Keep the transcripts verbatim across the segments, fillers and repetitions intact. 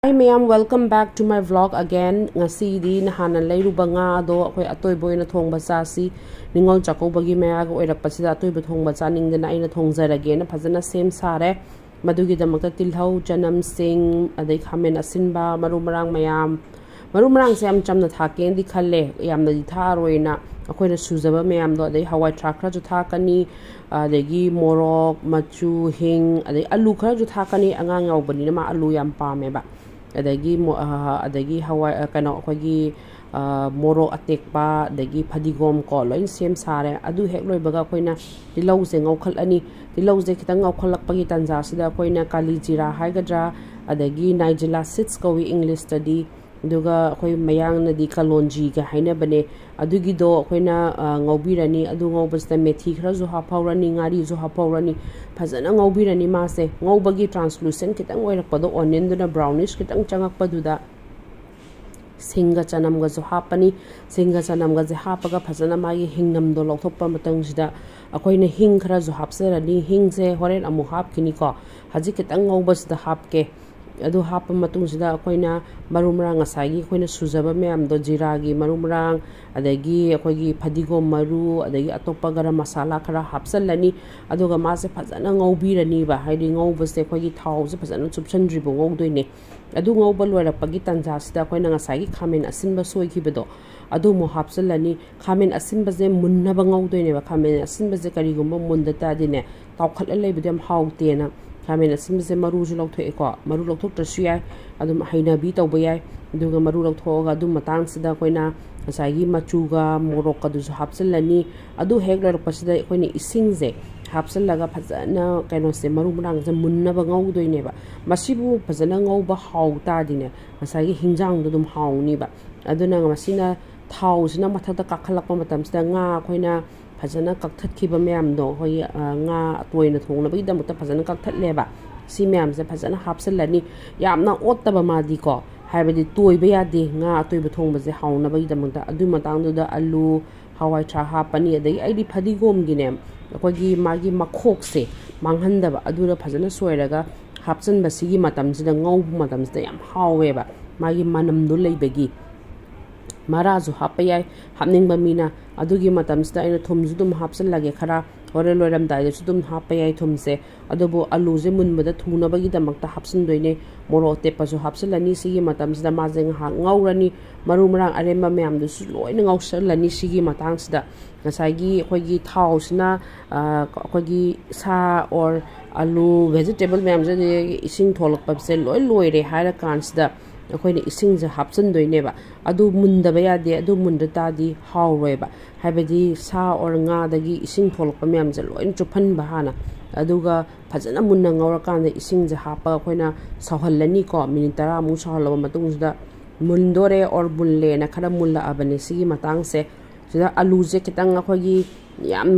Hi ꯃꯌꯥꯝ, welcome back to my vlog again. ꯉꯁꯤꯗꯤ ꯅꯍꯥꯟꯅ ꯂꯩꯔꯨꯕ ꯉꯥ ꯑꯗꯣ ꯑꯩꯈꯣꯏ ꯑꯇꯣꯏꯕ ꯑꯣꯏꯅ ꯊꯣꯡꯕ ꯆꯥꯁꯤ꯫ ꯅꯤꯉꯣꯜ ꯆꯥꯛꯀꯧꯕꯒꯤ ꯃꯌꯥꯒ ꯑꯣꯏꯔꯛꯄꯁꯤꯗ ꯑꯇꯣꯏꯕ ꯊꯣꯡꯕ ꯆꯥꯅꯤꯡꯗꯅ ꯑꯩꯅ ꯊꯣꯡꯖꯔꯒꯦꯅ ꯐꯖꯅ ꯁꯦꯝ ꯁꯥꯔꯦ꯫ ꯃꯗꯨꯒꯤꯗꯃꯛꯇ ꯇꯤꯜꯍꯧ, ꯆꯅꯝ, ꯁꯤꯡ, ꯑꯗꯩ ꯈꯥꯃꯦꯟ ꯑꯁꯤꯟꯕ, ꯃꯔꯨ ꯃꯔꯥꯡ ꯃꯌꯥꯝ, ꯃꯔꯨ ꯃꯔꯥꯡꯁꯦ ꯌꯥꯝ ꯆꯝꯅ ꯊꯥꯛꯀꯦꯅꯗꯤ ꯈꯜꯂꯦ, ꯌꯥꯝꯅꯗꯤ ꯊꯥꯛꯑꯔꯣꯏꯅ꯫ ꯑꯩꯈꯣꯏꯅ ꯁꯨꯖꯕ ꯃꯌꯥꯝꯗꯣ, ꯑꯗꯩ ꯍꯋꯥꯏ ꯊ꯭ꯔꯥꯛ ꯈꯔꯁꯨ ꯊꯥꯛꯀꯅꯤ, ꯑꯗꯒꯤ ꯃꯣꯔꯣꯛ, ꯃꯆꯨ, ꯍꯤꯡ, ꯑꯗꯩ ꯑꯂꯨ ꯈꯔꯁꯨ ꯊꯥꯛꯀꯅꯤ꯫ ꯑꯉꯥꯡ ꯌꯥꯎꯕꯅꯤꯅ ꯃꯥ ꯑꯂꯨ ꯌꯥꯝ ꯄꯥꯝꯃꯦꯕ꯫ ꯑꯗꯒꯤ ꯃꯣ-, ꯑ, ꯑꯗꯒꯤ ꯍꯋꯥꯏ, ꯑ, ꯀꯩꯅꯣ, ꯑꯩꯈꯣꯏꯒꯤ, ꯑ, ꯃꯣꯔꯣꯛ ꯑꯇꯦꯛꯄ, ꯑꯗꯒꯤ ꯐꯗꯤꯒꯣꯝ ꯀꯣ, ꯂꯣꯏ ꯁꯦꯝ ꯁꯥꯔꯦ꯫ ꯑꯗꯨ ꯍꯦꯛ ꯂꯣꯏꯕꯒ ꯑꯩꯈꯣꯏꯅ ꯇꯤꯜꯍꯧꯁꯦ ꯉꯧꯈꯠꯂꯅꯤ꯫ ꯇꯤꯜꯍꯧꯁꯦ ꯈꯤꯇꯪ ꯉꯧꯈꯠꯂꯛꯄꯒꯤ ꯇꯥꯟꯖꯥꯁꯤꯗ ꯑꯩꯈꯣꯏꯅ ꯀꯥꯂꯤ ꯖꯤꯔꯥ ꯍꯥꯏꯒꯗ꯭ꯔꯥ, ꯑꯗꯒꯤ ꯅꯥꯏꯖꯤꯂꯥ ꯁꯤꯗ꯭ꯁ ꯀꯧꯏ ꯏꯪꯂꯤꯁꯇꯗꯤ, ꯑꯗꯨꯒ ꯑꯩꯈꯣꯏ ꯃꯌꯥꯡꯅꯗꯤ ꯀꯂꯣꯟꯖꯤꯒ ꯍꯥꯏꯅꯕꯅꯦ꯫ ꯑꯗꯨꯒꯤꯗꯣ ꯑꯩꯈꯣꯏꯅ, ꯑ, ꯉꯧꯕꯤꯔꯅꯤ꯫ ꯑꯗꯨ ꯉꯧꯕꯁꯤꯗ ꯃꯦꯊꯤ ꯈꯔꯁꯨ ꯍꯥꯞꯍꯧꯔꯅꯤ, ꯉꯥꯔꯤꯁꯨ ꯍꯥꯞꯍꯧꯔꯅꯤ꯫ ꯐꯖꯅ ꯉꯧꯕꯤꯔꯅꯤ ꯃꯥꯁꯦ꯫ ꯉꯧꯕꯒꯤ translucent ꯈꯤꯇꯪ ꯑꯣꯏꯔꯛꯄꯗꯣ, onionꯗꯨꯅ brownish ꯈꯤꯇꯪ ꯆꯪꯉꯛꯄꯗꯨꯗ ꯁꯤꯡꯒ ꯆꯅꯝꯒꯁꯨ ꯍꯥꯞꯄꯅꯤ꯫ ꯁꯤꯡꯒ ꯆꯅꯝꯒꯁꯦ ꯍꯥꯞꯄꯒ ꯐꯖꯅ ꯃꯥꯒꯤ ꯍꯤꯡꯅꯝꯗꯣ ꯂꯧꯊꯣꯛꯄ ꯃꯇꯝꯁꯤꯗ ꯑꯩꯈꯣꯏꯅ ꯍꯤꯡ ꯈꯔꯁꯨ ꯍꯥꯞꯆꯔꯅꯤ꯫ ꯍꯤꯡꯁꯦ ꯍꯣꯔꯦꯟ ꯑꯃꯨꯛ ꯍꯥꯞꯈꯤꯅꯤꯀꯣ꯫ ꯍꯧꯖꯤꯛ ꯈꯤꯇꯪ ꯉꯧꯕꯁꯤꯗ ꯍꯥꯞꯀꯦ꯫ ꯑꯗꯨ ꯍꯥꯞꯄ ꯃꯇꯨꯡꯁꯤꯗ ꯑꯩꯈꯣꯏꯅ ꯃꯔꯨ ꯃꯔꯥꯡ, ꯉꯁꯥꯏꯒꯤ ꯑꯩꯈꯣꯏꯅ ꯁꯨꯖꯕ ꯃꯌꯥꯝꯗꯣ, ꯖꯤꯔꯥꯒꯤ ꯃꯔꯨ ꯃꯔꯥꯡ, ꯑꯗꯒꯤ ꯑꯩꯈꯣꯏꯒꯤ ꯐꯗꯤꯒꯣꯝ ꯃꯔꯨ, ꯑꯗꯒꯤ ꯑꯇꯣꯞꯄ ꯒꯔꯝ ꯃꯁꯥꯂꯥ ꯈꯔ ꯍꯥꯞꯆꯜꯂꯅꯤ꯫ ꯑꯗꯨꯒ ꯃꯥꯁꯦ ꯐꯖꯅ ꯉꯧꯕꯤꯔꯅꯤꯕ꯫ ꯍꯥꯏꯗꯤ ꯉꯧꯕꯁꯦ ꯑꯩꯈꯣꯏꯒꯤ ꯊꯥꯎꯁꯦ ꯐꯖꯅ ꯆꯨꯞꯁꯟꯗ꯭ꯔꯤꯕ ꯉꯧꯗꯣꯏꯅꯦ꯫ ꯑꯗꯨ ꯉꯧꯕ ꯂꯣꯏꯔꯛꯄꯒꯤ ꯇꯥꯟꯖꯥꯁꯤꯗ ꯑꯩꯈꯣꯏꯅ ꯉꯁꯥꯏꯒꯤ ꯈꯥꯃꯦꯟ ꯑꯁꯤꯟꯕ ꯁꯣꯏꯈꯤꯕꯗꯣ, ꯑꯗꯨ ꯑꯃꯨꯛ ꯍꯥꯞꯆꯤꯜꯂꯅꯤ꯫ ꯈꯥꯃꯦꯟ ꯑꯁꯤꯟꯕꯁꯦ ꯃꯨꯟꯅꯕ ꯉꯧꯗꯣꯏꯅꯦꯕ꯫ ꯈꯥꯃꯦꯟ ꯑꯁꯤꯟꯕꯁꯦ ꯀꯔꯤꯒꯨꯝꯕ ꯃꯨꯟꯗ ꯇꯥꯔꯗꯤꯅꯦ, ꯇꯥꯎꯈꯠꯂ ꯂꯩꯕꯗꯣ ꯌꯥꯝ ꯍꯥꯎꯇꯦꯅ ꯈꯥꯃꯦꯟ ꯑꯁꯤꯟꯕꯁꯦ ꯃꯔꯨꯁꯨ ꯂꯧꯊꯣꯛꯑꯦꯀꯣ꯫ ꯃꯔꯨ ꯂꯧꯊꯣꯛꯇ꯭ꯔꯁꯨ ꯌꯥꯏ, ꯑꯗꯨꯝ ꯍꯩꯅꯕꯤ ꯇꯧꯕ ꯌꯥꯏ꯫ ꯑꯗꯨꯒ ꯃꯔꯨ ꯂꯧꯊꯣꯛꯑꯒ ꯑꯗꯨ ꯃꯇꯥꯡꯁꯤꯗ ꯑꯩꯈꯣꯏꯅ ꯉꯁꯥꯏꯒꯤ ꯃꯆꯨꯒ ꯃꯣꯔꯣꯛꯀꯗꯨꯁꯨ ꯍꯥꯞꯆꯤꯜꯂꯅꯤ꯫ ꯑꯗꯨ ꯍꯦꯛ ꯂꯣꯏꯔꯛꯄꯁꯤꯗ ꯑꯩꯈꯣꯏꯅ ꯏꯁꯤꯡꯁꯦ ꯍꯥꯞꯆꯤꯜꯂꯒ ꯐꯖꯅ, ꯀꯩꯅꯣꯁꯦ, ꯃꯔꯨ ꯃꯔꯥꯡꯁꯦ ꯃꯨꯟꯅꯕ ꯉꯧꯗꯣꯏꯅꯦꯕ꯫ ꯃꯁꯤꯕꯨ ꯐꯖꯅ ꯉꯧꯕ ꯍꯥꯎ ꯇꯥꯔꯗꯤꯅꯦ, ꯉꯁꯥꯏꯒꯤ ꯍꯤꯟꯖꯥꯡꯗꯣ ꯑꯗꯨꯝ ꯍꯥꯎꯅꯤꯕ꯫ ꯑꯗꯨꯅ ꯃꯁꯤꯅ, ꯊꯥꯎꯁꯤꯅ ꯃꯊꯛꯇ ꯀꯥꯈꯠꯂꯛꯄ ꯃꯇꯝꯁꯤꯗ ꯉꯥ ꯑꯩꯈꯣꯏꯅ ꯐꯖꯅ ꯀꯛꯊꯠꯈꯤꯕ ꯃꯌꯥꯝꯗꯣ, ꯑꯩꯈꯣꯏꯒꯤ, ꯑ, ꯉꯥ ꯑꯇꯣꯏꯅ ꯊꯣꯡꯅꯕꯒꯤꯗꯃꯛꯇ ꯐꯖꯅ ꯀꯛꯊꯠꯂꯦꯕ꯫ ꯁꯤ ꯃꯌꯥꯝꯁꯦ ꯐꯖꯅ ꯍꯥꯞꯆꯤꯜꯂꯅꯤ꯫ ꯌꯥꯝꯅ ꯑꯣꯠꯇꯕ ꯃꯥꯗꯤꯀꯣ, ꯍꯥꯏꯕꯗꯤ ꯇꯣꯏꯕ ꯌꯥꯗꯦ ꯉꯥ ꯑꯇꯣꯏꯕ ꯊꯣꯡꯕꯁꯦ ꯍꯥꯎꯅꯕꯒꯤꯗꯃꯛꯇ꯫ ꯑꯗꯨ ꯃꯇꯥꯡꯗꯨꯗ ꯑꯂꯨ, ꯍꯋꯥꯏ ꯊ꯭ꯔꯥꯛ ꯍꯥꯞꯄꯅꯤ꯫ ꯑꯗꯒꯤ ꯑꯩꯗꯤ ꯐꯗꯤꯒꯣꯝꯒꯤꯅꯦ, ꯑꯩꯈꯣꯏꯒꯤ ꯃꯥꯒꯤ ꯃꯈꯣꯛꯁꯦ ꯃꯥꯡꯍꯟꯗꯕ, ꯑꯗꯨꯗ ꯐꯖꯅ ꯁꯣꯏꯔꯒ ꯍꯥꯞꯆꯤꯟꯕ ꯁꯤꯒꯤ ꯃꯇꯝꯁꯤꯗ, ꯉꯧꯕ ꯃꯇꯝꯁꯤꯗ ꯌꯥꯝ ꯍꯥꯎꯋꯦꯕ, ꯃꯥꯒꯤ ꯃꯅꯝꯗꯣ ꯂꯩꯕꯒꯤ꯫ ꯃꯔꯥꯁꯨ ꯍꯥꯞꯄ ꯌꯥꯏ ꯍꯥꯞꯅꯤꯡꯕ ꯃꯤꯅ꯫ ꯑꯗꯨꯒꯤ ꯃꯇꯝꯁꯤꯗ ꯑꯩꯅ ꯊꯨꯝꯁꯨ ꯑꯗꯨꯝ ꯍꯥꯞꯆꯤꯜꯂꯒꯦ ꯈꯔ, ꯍꯣꯔꯦꯟ ꯂꯣꯏꯔꯝꯗꯥꯏꯗꯁꯨ ꯑꯗꯨꯝ ꯍꯥꯞꯄ ꯌꯥꯏ ꯊꯨꯝꯁꯦ꯫ ꯑꯗꯨꯕꯨ ꯑꯂꯨꯁꯦ ꯃꯨꯟꯕꯗ ꯊꯨꯅꯕꯒꯤꯗꯃꯛꯇ ꯍꯥꯞꯆꯤꯟꯗꯣꯏꯅꯦ꯫ ꯃꯣꯔꯣꯛ ꯑꯇꯦꯛꯄꯁꯨ ꯍꯥꯞꯆꯤꯜꯂꯅꯤ꯫ ꯁꯤꯒꯤ ꯃꯇꯝꯁꯤꯗ ꯃꯥꯁꯦ ꯉꯥꯏꯍꯥꯛ ꯉꯧꯔꯅꯤ꯫ ꯃꯔꯨ ꯃꯔꯥꯡ ꯑꯔꯦꯝꯕ ꯃꯌꯥꯝꯗꯨꯁꯨ ꯂꯣꯏꯅ ꯉꯧꯁꯜꯂꯅꯤ ꯁꯤꯒꯤ ꯃꯇꯥꯡꯁꯤꯗ꯫ ꯉꯁꯥꯏꯒꯤ ꯑꯩꯈꯣꯏꯒꯤ ꯊꯥꯎꯁꯤꯅ, ꯑ, ꯑꯩꯈꯣꯏꯒꯤ ꯁꯥ or ꯑꯂꯨ, vegetable ꯃꯌꯥꯝꯁꯦ, ꯑꯗꯒꯤ ꯏꯁꯤꯡ ꯊꯣꯛꯂꯛꯄꯁꯦ ꯂꯣꯏ ꯂꯣꯏꯔꯦ ꯍꯥꯏꯔ ꯀꯥꯟꯁꯤꯗ ꯑꯩꯈꯣꯏꯅ ꯏꯁꯤꯡꯁꯦ ꯍꯥꯞꯆꯤꯟꯗꯣꯏꯅꯦꯕ꯫ ꯑꯗꯨ ꯃꯨꯟꯗꯕ ꯌꯥꯗꯦ꯫ ꯑꯗꯨ ꯃꯨꯟꯗ ꯇꯥꯔꯗꯤ ꯍꯥꯎꯔꯣꯏꯕ꯫ ꯍꯥꯏꯕꯗꯤ ꯁꯥ or ꯉꯥꯗꯒꯤ ꯏꯁꯤꯡ ꯊꯣꯛꯂꯛꯄ ꯃꯌꯥꯝꯁꯦ ꯂꯣꯏꯅ ꯆꯨꯞꯍꯟꯕ ꯍꯥꯟꯅ꯫ ꯑꯗꯨꯒ ꯐꯖꯅ ꯃꯨꯟꯅ ꯉꯧꯔꯀꯥꯟꯗ ꯏꯁꯤꯡꯁꯦ ꯍꯥꯞꯄꯒ ꯑꯩꯈꯣꯏꯅ ꯁꯧꯍꯜꯂꯅꯤꯀꯣ꯫ ꯃꯤꯅꯤꯠ ꯇꯔꯥꯃꯨꯛ ꯁꯧꯍꯜꯂꯕ ꯃꯇꯨꯡꯁꯤꯗ ꯃꯨꯟꯗꯣꯔꯦ or ꯃꯨꯜꯂꯦꯅ ꯈꯔ ꯃꯨꯜꯂꯛꯑꯕꯅꯦ ꯁꯤꯒꯤ ꯃꯇꯥꯡꯁꯦ꯫ ꯁꯤꯗ ꯑꯂꯨꯁꯦ ꯈꯤꯇꯪ ꯑꯩꯈꯣꯏꯒꯤ ꯌꯥꯝ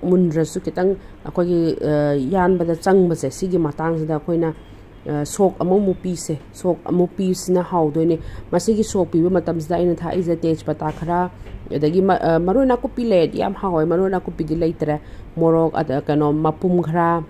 ꯃꯨꯟꯗ꯭ꯔꯁꯨ ꯈꯤꯇꯪ ꯑꯩꯈꯣꯏꯒꯤ, ꯑ, ꯌꯥꯟꯕꯗ ꯆꯪꯕꯁꯦ, ꯁꯤꯒꯤ ꯃꯇꯥꯡꯁꯤꯗ ꯑꯩꯈꯣꯏꯅ, ꯑ, ꯁꯣꯛ ꯑꯃꯃꯨꯛ ꯄꯤꯁꯦ꯫ ꯁꯣꯛ ꯑꯃꯨꯛ ꯄꯤꯕꯁꯤꯅ ꯍꯥꯎꯗꯣꯏꯅꯦ꯫ ꯃꯁꯤꯒꯤ ꯁꯣꯛ ꯄꯤꯕ ꯃꯇꯝꯁꯤꯗ ꯑꯩꯅ ꯊꯥꯛꯏꯁꯦ ꯇꯦꯖꯄꯇꯥ ꯈꯔ, ꯑꯗꯒꯤ ꯃ-, ꯑ, ꯃꯔꯣꯏ ꯅꯥꯀꯨꯞꯄꯤ ꯂꯩꯔꯗꯤ ꯌꯥꯝ ꯍꯥꯎꯋꯦ꯫ ꯃꯔꯣꯏ ꯅꯥꯀꯨꯞꯄꯤꯗꯤ ꯂꯩꯇ꯭ꯔꯦ꯫ ꯃꯣꯔꯣꯛ, ꯑꯗ, ꯀꯩꯅꯣ, ꯃꯄꯨꯝ ꯈꯔ,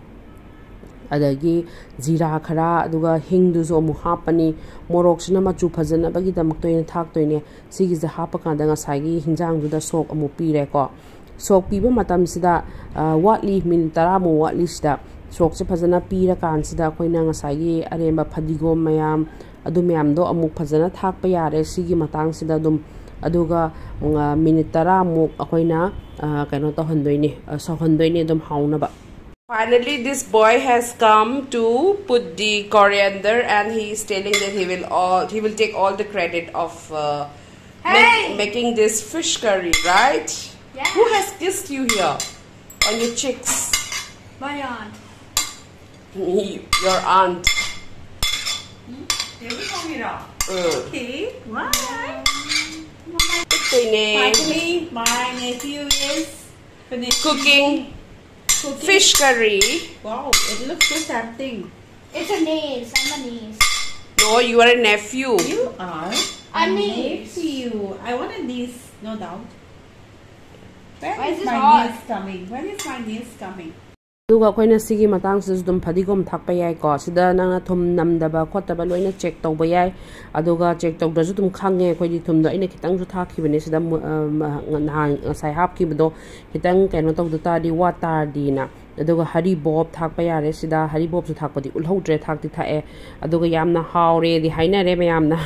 ꯑꯗꯒꯤ ꯖꯤꯔꯥ ꯈꯔ, ꯑꯗꯨꯒ ꯍꯤꯡꯗꯨꯁꯨ ꯑꯃꯨꯛ ꯍꯥꯞꯄꯅꯤ꯫ ꯃꯣꯔꯣꯛꯁꯤꯅ ꯃꯆꯨ ꯐꯖꯅꯕꯒꯤꯗꯃꯛꯇ ꯑꯣꯏꯅ ꯊꯥꯛꯇꯣꯏꯅꯦ꯫ ꯁꯤꯒꯤꯁꯦ ꯍꯥꯞꯄꯀꯥꯟꯗ ꯉꯁꯥꯏꯒꯤ ꯍꯤꯟꯖꯥꯡꯗꯨꯗ ꯁꯣꯛ ꯑꯃꯨꯛ ꯄꯤꯔꯦꯀꯣ꯫ ꯁꯣꯛ ꯄꯤꯕ ꯃꯇꯝꯁꯤꯗ, ꯑ, ꯋꯥꯠꯂꯤ, ꯃꯤꯅꯤꯠ ꯇꯔꯥꯃꯨꯛ ꯋꯥꯠꯂꯤꯁꯤꯗ ꯁꯣꯛꯁꯦ ꯐꯖꯅ ꯄꯤꯔꯀꯥꯟꯁꯤꯗ ꯑꯩꯈꯣꯏꯅ ꯉꯁꯥꯏꯒꯤ ꯑꯔꯦꯝꯕ ꯐꯗꯤꯒꯣꯝ ꯃꯌꯥꯝ, ꯑꯗꯨ ꯃꯌꯥꯝꯗꯣ ꯑꯃꯨꯛ ꯐꯖꯅ ꯊꯥꯛꯄ ꯌꯥꯔꯦ ꯁꯤꯒꯤ ꯃꯇꯥꯡꯁꯤꯗ ꯑꯗꯨꯝ꯫ ꯑꯗꯨꯒ, ꯑ, ꯃꯤꯅꯤꯠ ꯇꯔꯥꯃꯨꯛ ꯑꯩꯈꯣꯏꯅ, ꯑ, ꯀꯩꯅꯣ ꯇꯧꯍꯟꯗꯣꯏꯅꯦ, ꯑ, ꯁꯧꯍꯟꯗꯣꯏꯅꯦ ꯑꯗꯨꯝ ꯍꯥꯎꯅꯕ꯫ Finally, this boy has come to put the coriander, and he is telling that he will all, he will take all the credit of, uh, make- Hey! making this fish curry, right? Yes. Who has kissed you here on your cheeks? My aunt. Me, your aunt. There we go, Mira. Mm. Okay. Why? Good thing, eh? Finally, my nephew is finished Cooking cooking. Fish curry. Wow, it looks so tempting. It's a niece. I'm a niece. No, you are a nephew. You are A niece. Nephew. I want a niece, no doubt. When Why is is it my hot? Niece coming? When is my niece coming? ꯑꯗꯨꯒ ꯑꯩꯈꯣꯏꯅ ꯁꯤꯒꯤ ꯃꯇꯥꯡꯁꯤꯗꯁꯨ ꯑꯗꯨꯝ ꯐꯗꯤꯒꯣꯝ ꯊꯥꯛꯄ ꯌꯥꯏꯀꯣ꯫ ꯁꯤꯗ ꯅꯪꯅ ꯊꯨꯝ ꯅꯝꯗꯕ ꯈꯣꯠꯇꯕ ꯂꯣꯏꯅ ꯆꯦꯛ ꯇꯧꯕ ꯌꯥꯏ꯫ ꯑꯗꯨꯒ ꯆꯦꯛ ꯇꯧꯗ꯭ꯔꯁꯨ ꯑꯗꯨꯝ ꯈꯪꯉꯦ꯫ ꯑꯩꯈꯣꯏꯗꯤ ꯊꯨꯝꯗꯣ ꯑꯩꯅ ꯈꯤꯇꯪꯁꯨ ꯊꯥꯛꯈꯤꯕꯅꯦ ꯁꯤꯗ, ꯃꯨ-, ꯑ, ꯃ-, ꯅꯍꯥꯟ ꯉꯁꯥꯏ ꯍꯥꯞꯈꯤꯕꯗꯣ ꯈꯤꯇꯪ ꯀꯩꯅꯣ ꯇꯧꯗ ꯇꯥꯔꯗꯤ, ꯋꯥꯠ ꯇꯥꯔꯗꯤꯅ꯫ ꯑꯗꯨꯒ ꯍꯔꯤꯕꯣꯞ ꯊꯥꯛꯄ ꯌꯥꯔꯦ ꯁꯤꯗ꯫ ꯍꯔꯤꯕꯣꯞꯁꯨ ꯊꯥꯛꯄꯗꯤ ꯎꯠꯍꯧꯗ꯭ꯔꯦ, ꯊꯥꯛꯇꯤ ꯊꯥꯛꯑꯦ꯫ ꯑꯗꯨꯒ ꯌꯥꯝꯅ ꯍꯥꯎꯔꯦꯗꯤ ꯍꯥꯏꯅꯔꯦ ꯃꯌꯥꯝꯅ꯫